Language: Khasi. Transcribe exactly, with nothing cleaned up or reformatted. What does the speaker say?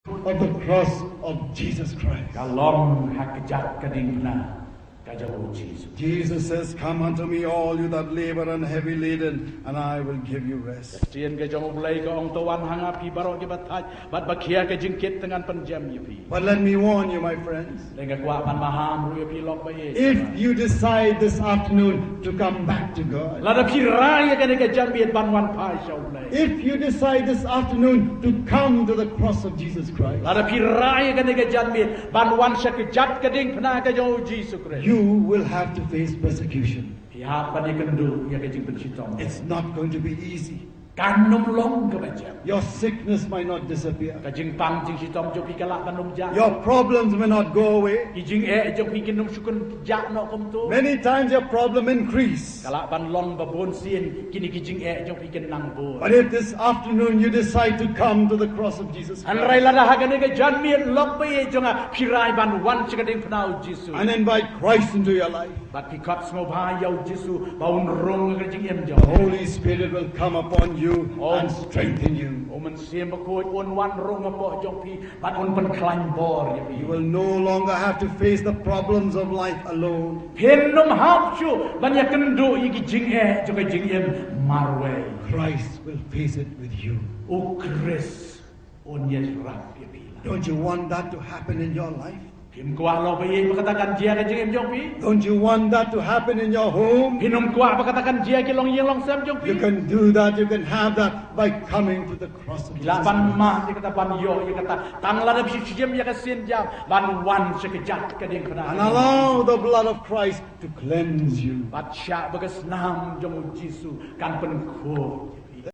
of the cross of Jesus Christ. Ka long ha ka kjat ka diengphna ka jong u Jisu. Jesus says, "Come unto me, all you that labor and heavy laden, and I will give you rest." Ktien ka jong u Blei ka ong, "To wan ha nga phi baroh kiba thait bad ba khia ka jingkit, te ngan pynjem ïa phi." But let me warn you, my friends. Te nga kwah ban maham ruh ïa phi lok ba ïeit. If you decide this afternoon to come back to God, Lada phi rai ïa kane ka janmiet ban wan phai sha u Blei. If you decide this afternoon to come to the cross of Jesus Christ, Lada phi rai ïa kane ka janmiet ban wan sha ka kjat ka diengphna ka jong u Jisu Khrist, you will have to face persecution. phi hap ban ïakynduh ïa ka jingpynshitom. It's not going to be easy. Kan ym long kaba jem. Your sickness might not disappear. Ka jingpang jingshitom jong phi ka lah ban ym jah. Your problems may not go away. Ki jingeh jong phi kin ym shu kynjah noh kumto. Many times your problem increase. Ka lah ban long ba bun sien kine ki jingeh jong phi kin nang bun. But if this afternoon you decide to come to the cross of Jesus Christ, Hynrei lada ha kane ka janmiet lok ba ïeit jong nga phi rai ban wan sha ka diengphna u Jisu, and invite Christ into your life, bad phi khot sngewbha ïa u Jisu ba un rung ha ka jingim jong phi, Holy Spirit will come upon you Oh. and strengthen you. U Mynsiem Bakhuid un wan rung hapoh jong phi bad un pynkhlaiñ bor ïa phi. You will no longer have to face the problems of life alone. Phin ym hap shuh ban ïakynduh ïa ki jingeh jong ka jingim marwei. Christ will face it with you. U Khrist un ïarap ïa phi. Don't you want that to happen in your life? Phim kwah lok ba ïeit ba kata kan jia ka jingim jong phi? Don't you want that to happen in your home? Phin ym kwah ba kata kan jia ki longïing longsem jong phi? You can do that, you can have that by coming to the cross of Phi lah Jesus ban Christ. mad ïa kata, ban ïoh ïa kata tang lada phi shim ïa ka sien jam, ban wan sha ka kjat ka diengphna. And allow the blood of Christ to cleanse you. Bad shah ba ka snam jong u Jisu kan pynkhuid.